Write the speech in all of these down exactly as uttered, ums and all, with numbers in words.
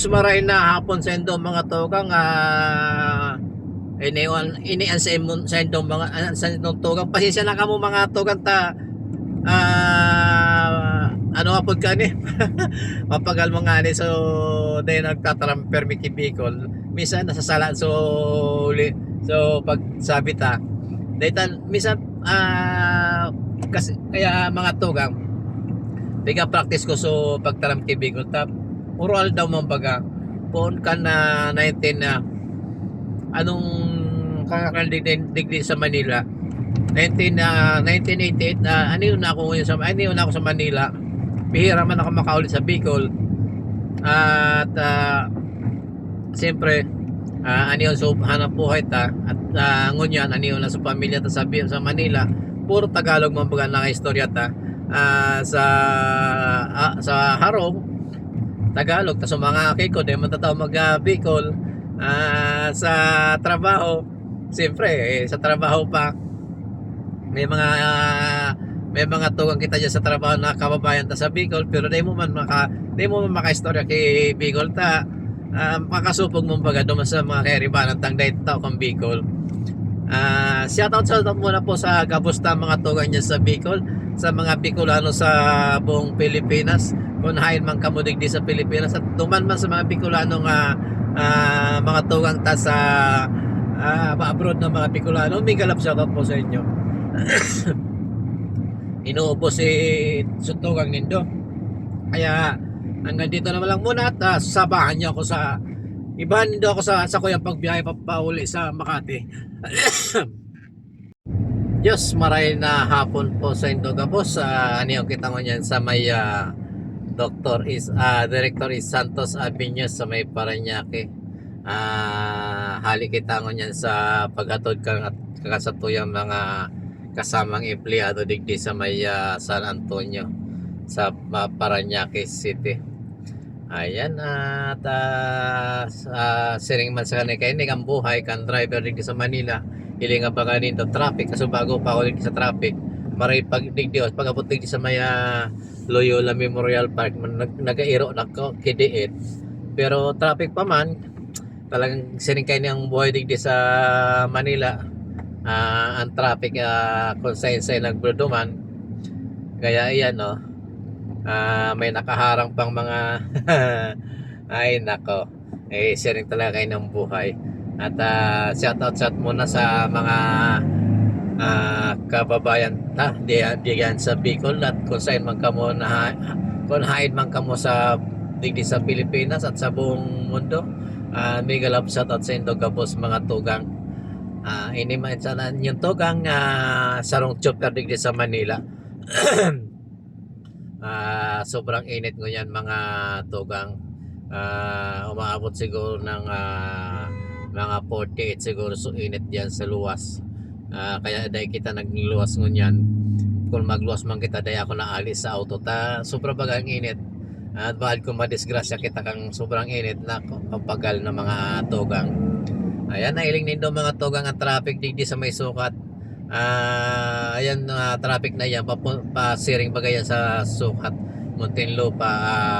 Maray na hapon sa indo mga tugang, ah, ini an, ini an sa imon, sa indong mga, an sa indong tugang. Pasensya na kamo mga tugang ta, ah, ano apod ka ni? Mapagal mo nga ni, so, dahil nagtataram permi ki Bicol. Minsan nasasala, so, li-, so, pag sabi ta, dahil tan-, minsan, ah, kasi, kaya mga tugang, piga practice ko so pagtaram ki Bicol ta, oral daw man baga, poon kan, ah, nineteen, ah, anong kakakan digdi, digdi sa Manila? Nineteen, ah, nineteen eighty-eight, ah, ano yun na ako ngayon sa, ano yun na ako sa Manila. Bihira man ako makauli sa Bicol. At, ah, siyempre, ah, ano yun, so, hanap buhay ta. At, ah, ngunyan, ano yun na sa pamilya ta sa, Bi-, sa Manila. Puro Tagalog man baga na istorya ta. Ah, sa, ah, sa harong, Tagalog, tas sa mga aki ko, di man tataw mag, ah, Bicol. Ah, sa trabaho, siyempre, eh, sa trabaho pa, may mga, may mga tugang kita dyan sa trabaho na kababayan ta sa Bicol, pero di mo man maka-, di mo man makaistorya ki Bicol ta, ah, makasupog mong baga duman sa mga kairibanan tang dahil tao kang Bicol. Ah, shout out, shout out muna po sa gabos na mga tugang dyan sa Bicol, sa mga Bicolano sa buong Pilipinas. Kung hain man kamo digdi sa Pilipinas at duman man sa mga Bicolano nga, ah, mga tugang ta sa, ah, abroad ng mga Bicolano, mega love shout out po sa inyo. Inuubos si Sutugang nindo. Kaya hanggang dito naman lang muna at, ah, sabahan niyo ako sa iba nindo ako sa, sa kuyang pagbiyahe papauli sa Makati. Diyos, maray na hapon po sa indo gabos. Ah, ano yung kita mo niyan sa may, ah, Doktor Is, ah, Director Is Santos Avenue sa may Parañaque. Ah, hali kita ngunyan sa paghatod kan, kan satuyang mga kasamang empleyado digdi sa may, ah, San Antonio, sa, ah, Parañaque City. Ayan, at, ah, s-, ah, siring man sa kanay kaini, ang buhay kan driver digdi sa Manila, hiling nga pa kanin daw traffic, kaso bago pa ako digdi sa traffic, maray pag digdi, pag-abot digdi sa may, ah, Loyola Memorial Park, man-, nag-, nagairo na ko, kidiit. Pero traffic pa man, talagang siring kaini ang buhay digdi sa Manila. Ah, ang traffic, ah, kung sain-sain nagduduman. Kaya iyan, no? Ah, may nakaharang pang mga, ay, nako. Eh, siring talaga kaini ang buhay. At, ah, shout out, shout muna sa mga, ah, kababayan ta, di, diyan sa Bicol at kung sain man kamo na, kung hain man kamo sa, digdi sa Pilipinas at sa buong mundo. Ah, mega love shout out sa indo gabos mga tugang. Ah, ini man sana yung tugang, ah, sarong chopper digdi sa Manila. Ah, sobrang init ngunyan, mga tugang. Ah, umaabot siguro ng, ah, mga forty-eight siguro so init diyan sa luwas. Ah, kaya dai kita nagluwas ngunyan. Kung magluwas man kita, dai ako naali sa auto ta sobra baga ang init. At bahad kung madisgrasya kita kang sobrang init, nako, papagal na mga tugang. Ayan, nailing nindo mga tugang ang traffic digdi sa may sukat. Ah, ayan, ah, traffic na yan, papu-, pasiring baga yan sa sukat, Muntinlupa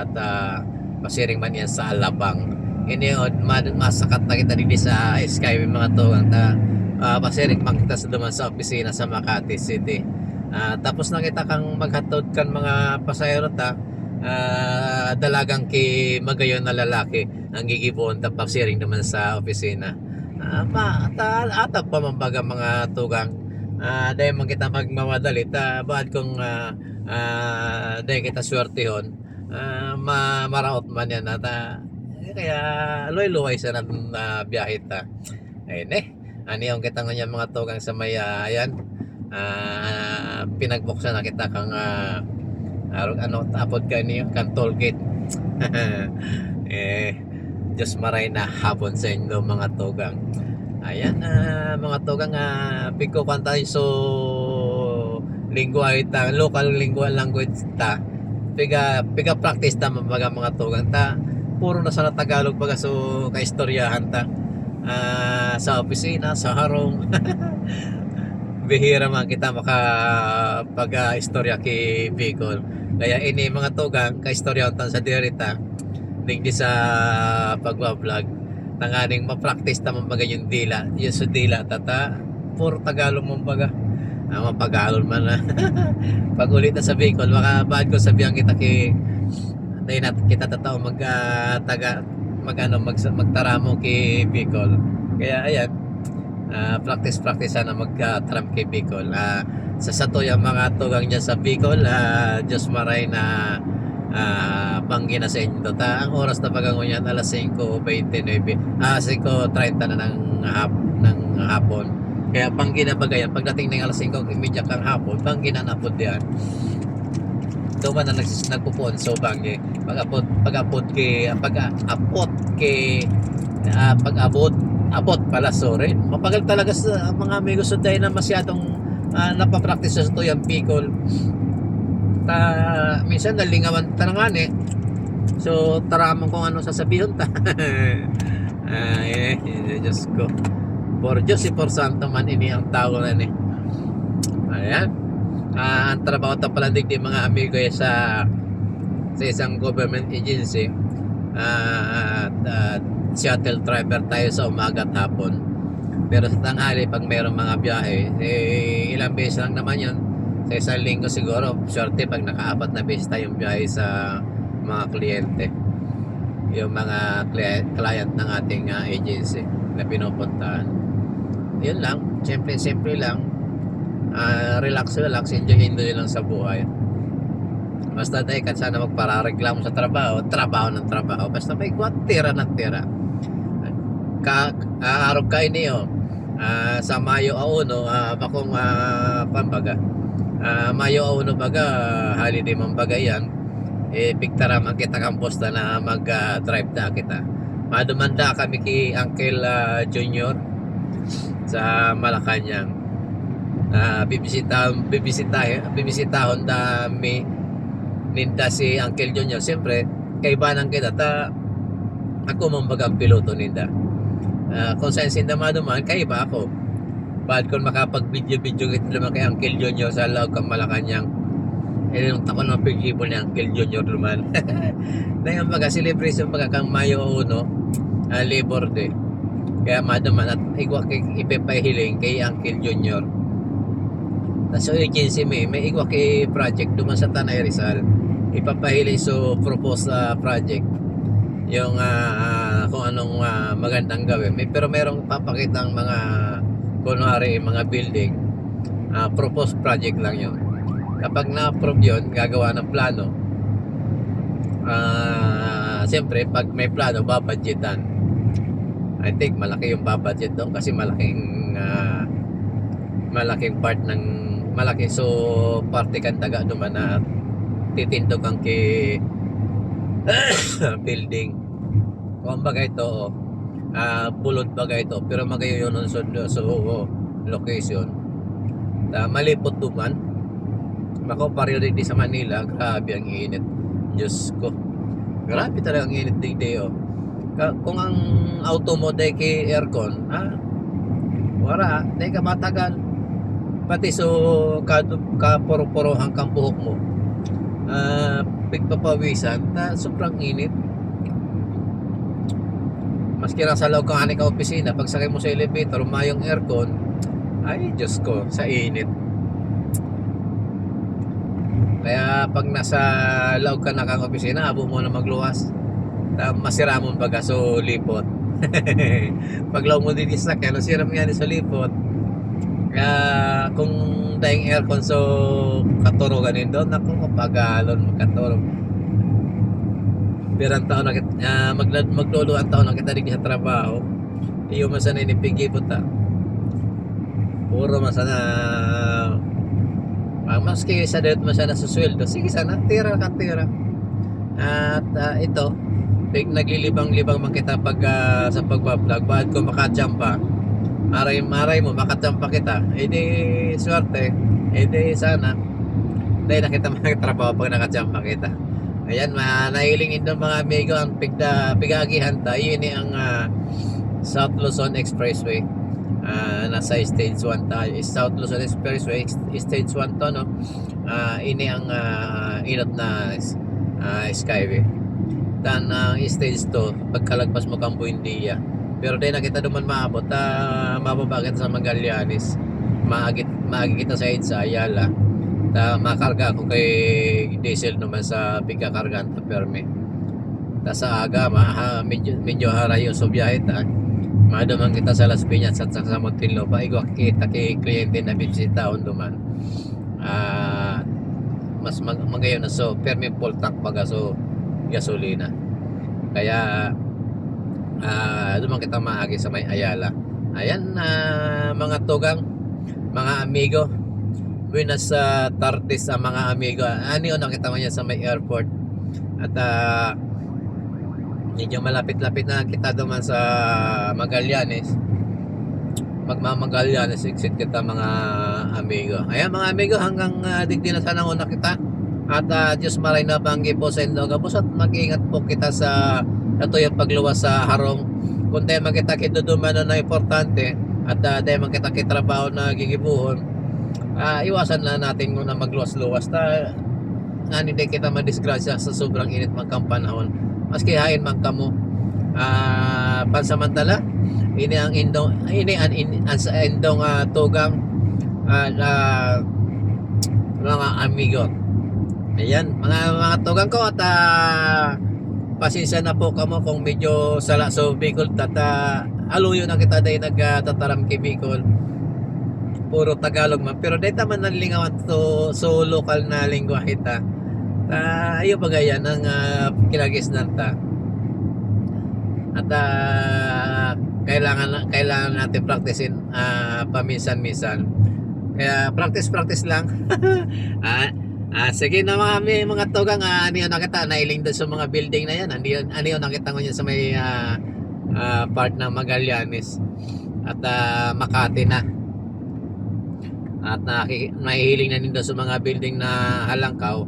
at, ah, pasiring man yan sa Alabang. Ini, oh, ma-, masakat na kita digdi sa Skyway, mga tugang, ta, ah, pasiring man kita sa duman sa opisina sa Makati City. Ah, tapos na kita kang maghatod kan mga pasahero ta, ah, dalagang ki magayon na lalaki ang gigibohon ta pasiring naman sa opisina. Ah, ma-, ta-, atab pa man baga mga tugang. Ah, dai man kita magmamadali ta, baad kung, ah, ah, dai kita swertehon, ah, ma-, maraot man yan at, ah, kaya luway-luway sana, ah, biyahe ta. Ayun eh. Ani ang kita ngunyan mga tugang sa may, ah, ayan. Ah, pinagbuksan na kita kang, ah, arog-, ano, tapod ka niyo, kang toll gate. Eh, Diyos maray na hapon sa inyo, mga tugang. Ayan, ah, mga tugang, ah, pigkukuan tayo, so, lingwahe ta, local lingwa, language ta. Piga, piga practice ta, mga, mga tugang ta. Puro na sana Tagalog, baga, so, kaistoryahan ta. Ah, sa opisina, sa harong. Bihira man kita makapag, ah, istorya ki Bicol. Kaya ini, mga tugang, kaistoryahan ta sa diri ta. Digdi sa pagbablog, tanganing ma-practice ta man baga yung dila, yung sa dila ta, ta puro Tagalog man baga. Ah, mapagalon man na. Pag uli ta sa Bicol, maka-, baad ko sabihan kita ki, dahil nat-, kita tatao mag, ah, taga, mag, ano, mag, magtaramo ki Bicol. Kaya, ayan, ah, practice, practice sana magtaram ki Bicol. Ah, sa sato yung mga tugang dyan sa Bicol, ah, Diyos maray na, ah, banggi na sa inyo. Ta, ang oras na baga ngunyan, alas singko bente nuebe, ah, singko treinta na ng hap-, ng hapon. Kaya banggi na baga yan. Pagdating ng alas singko, imedya kang hapon, banggi na napod yan. Ito man na nagsis-, nagpupuon, so banggi. Pag-apod, pag-apod ki, pag-apod ki, ah, pag-abot, abot pala, sorry. Mapagal talaga sa mga amigo sa tayo na masyadong, ah, napapractice sa tuyang Bicol. Ta, minsan nalingawan ta na nga ni. So, taramon kung ano sasabihin ta. Ay, Diyos ko. Por Diyos y por santo man ini ang tao na ni. Ayan. Ah, ang trabaho ta pala digdi, mga amigo, ay sa, sa isang government agency. Ah, at, ah, shuttle driver tayo sa umaga at hapon. Pero sa tanghali, pag mayroong mga biyahe, eh, ilang beses lang naman yun. Sa isang linggo siguro, swerte pag nakaapat na beses tayong biyahe sa mga kliyente. Yung mga cli-, client ng ating, ah, agency na pinupuntahan. Yun lang, simple-simple lang. Ah, relax, relax, enjoy, enjoy lang sa buhay. Basta dai ka sana magparareklamo sa trabaho, trabaho ng trabaho. Basta may kwat, tira ng tira. Ka, ah, arog ka ini, oh. Ah, sa Mayo a uno, ah, bakong, ah, pambaga. Ah, Mayo a uno baga, holiday man baga yan. Eh, pigtaraman kita kan boss ta na mag, ah, drive ta kita. Madumanda kami ki Uncle, ah, Junior sa Malacañang. Ah, bibisita, bibisitahe-, bibisitahon ta mi ninda si Uncle Junior. Siyempre, kaibanan kita ta ako man baga ang piloto ninda. Ah, kung saan sinda maduman, kaiba ako. Baad kun makapag-video-video kita naman kay Uncle Junior sa laog kan Malacañang. Eh, yung takon ng pigibon ni Uncle Junior naman. Na yung baga celebration baga kang Mayo uno, ah, Labor Day. Kaya maduman at igwa kay ipapahiling kay Uncle Junior. Ta so agency mi, may igwa ki project duman sa Tanay Rizal. Ipapahiling so proposed, ah, project. Yung, ah, ah, kung anong, ah, magandang gawin. May, pero merong papakitang mga, kunwari, mga building. Ah, proposed project lang yun. Kapag na-approve yun, gagawa ng plano. Ah, siyempre, pag may plano, babudgetan. I think malaki yung babudget doon kasi malaking, ah, malaking part ng, malaki. So, parte kan daga duman na titindog ang ki-, building. Kumbaga ito, oh, ah, bulod baga ito, pero magayo yun ang sud-, so, location. Ta, malipot duman. Bako, pareho digdi sa Manila, grabe ang init. Diyos ko. Grabe talaga ang init digdi, oh. Ka-, kung ang auto mo dai ki aircon, ah, wala, dai ka matagal. Pati so, ka-, kapuro-purohan kang buhok mo, ah, pigpapawisan, ta sobrang init. Maski nasa laog ka ngani kan opisina, pagsakay mo sa elevator, mayong aircon, ay, Diyos ko, sa init. Kaya pag nasa laog ka na kan opisina, habo mo na magluwas. Ta-, masiramon baga, so lipot. Pag laog mo digdi sa sakyan, siram ngani so lipot. Kaya kung daing aircon, so katurugan nindo, naku, mapagalon, magkaturog. Pero ang taon na kit-, ah, magla-, magluluan taon na kita digdi sa trabaho. Iyo man sana ini pigibot, ah. Puro man sana, ah, maski sa dayot man sana susweldo, sige sana, tira ka, tira. At, ah, ito, pig-, naglilibang-libang man kita pag, ah, sa pagbablog. Baad ko makatsampa? Aray, aray mo, makatsampa kita. Eh, di, swerte. Eh, di, sana. Dahil na kita magtrabaho pag nakatsampa kita. Ayan, ma-, nahiling indo, mga amigo, ang pigda-, pig-aagihan ta. Yun ni ang, ah, South Luzon Expressway. Ah, nasa stage one tayo. South Luzon Expressway, ex-, stage one to, no? Ah, ini ang, ah, inot na, ah, Skyway. Tan ang stage two, pagkalagpas mo kan Buendia. Pero dai na kita duman maabot, ta mababa kita sa Magallanes. Maagi, maagi kita sa EDSA Ayala. Ta makarga ako kay diesel naman sa pigkakargaan ta permi. Ta sa aga, ma, ha, medyo, medyo harayo sa biyahe ta. Maduman kita sa Las Piñas at sa, sa Muntinlupa. Igwa kita ki kliyente na bibisitahon duman. Ah, mas mag-, magayon na so, permi full tank baga so gasolina. Kaya, ah, duman kita maagi sa may Ayala. Ayan, ah, mga tugang, mga amigo. Buenas, ah, tardes sa mga amigo. Ani o nakita mo yan sa may airport. At, ah, medyo malapit-lapit na kita duman sa Magallanes. Magmamagallanes exit kita, mga amigo. Ayan, mga amigo, hanggang, ah, digdi na sana muna kita. At, ah, Diyos maray na banggi po sa indo gabos at mag-ingat po kita sa, sa tuyang pagluwas sa harong. Kung tayo makita kiduduman na importante at, ah, tayo makita kitrabaho na gigibuhon, ah, iwasan na natin muna magluwas-luwas. Ta, ngani di kita madisgrasya sa sobrang init man kan panahon. Maski haen man kamo, ah, pansamantala, ini ang indong, ini ang in-, ang sa indong, ah, tugang, ah, na mga amigo. Ayan, mga, mga tugang ko at, ah, pasensya na po kamo kung medyo sala sa Bicol, tata-, aluyo na kita dahil nagtataram ki Bicol. Puro Tagalog man. Pero dai ta man nalingawan to, so local na lengwahe ta. Ta, ayo baga yan ang, ah, kinagisnan ta. At, ah, kailangan, kailangan natin practice-in, ah, paminsan-minsan. Kaya practice, practice lang. Ah, ah, sige na mga, mga tugang, ah, ano yun, nakita, nailing doon sa mga building na yan. Ano yun, ano yun, nakita ko yun sa may, ah, ah, part ng Magallanes. At, ah, Makati na. At naki-, nahihiling na nindo sa mga building na halangkaw.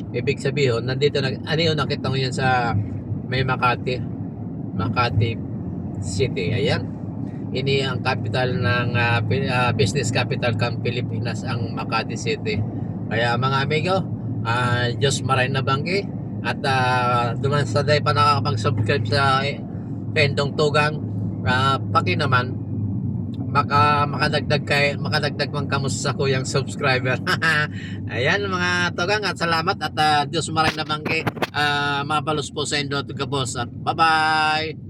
Ibig sabihin, nandito na, ano yun, nakita mo yan sa may Makati, Makati City. Ayan. Ini ang capital ng, ah, Pi-, ah, business capital kan Pilipinas, ang Makati City. Kaya mga amigo, ah, Diyos maray na banggi. At, ah, duman sa dai pa nakakapag-subscribe sa, eh, Pendong Tugang, ah, paki naman, maka-, makadagdag kay, makadagdag man kamo sa kuyang subscriber. Ayan, mga tugang, at salamat at, ah, Diyos maray na banggi. Ah, mabalos po sa indo gabos at bye-bye.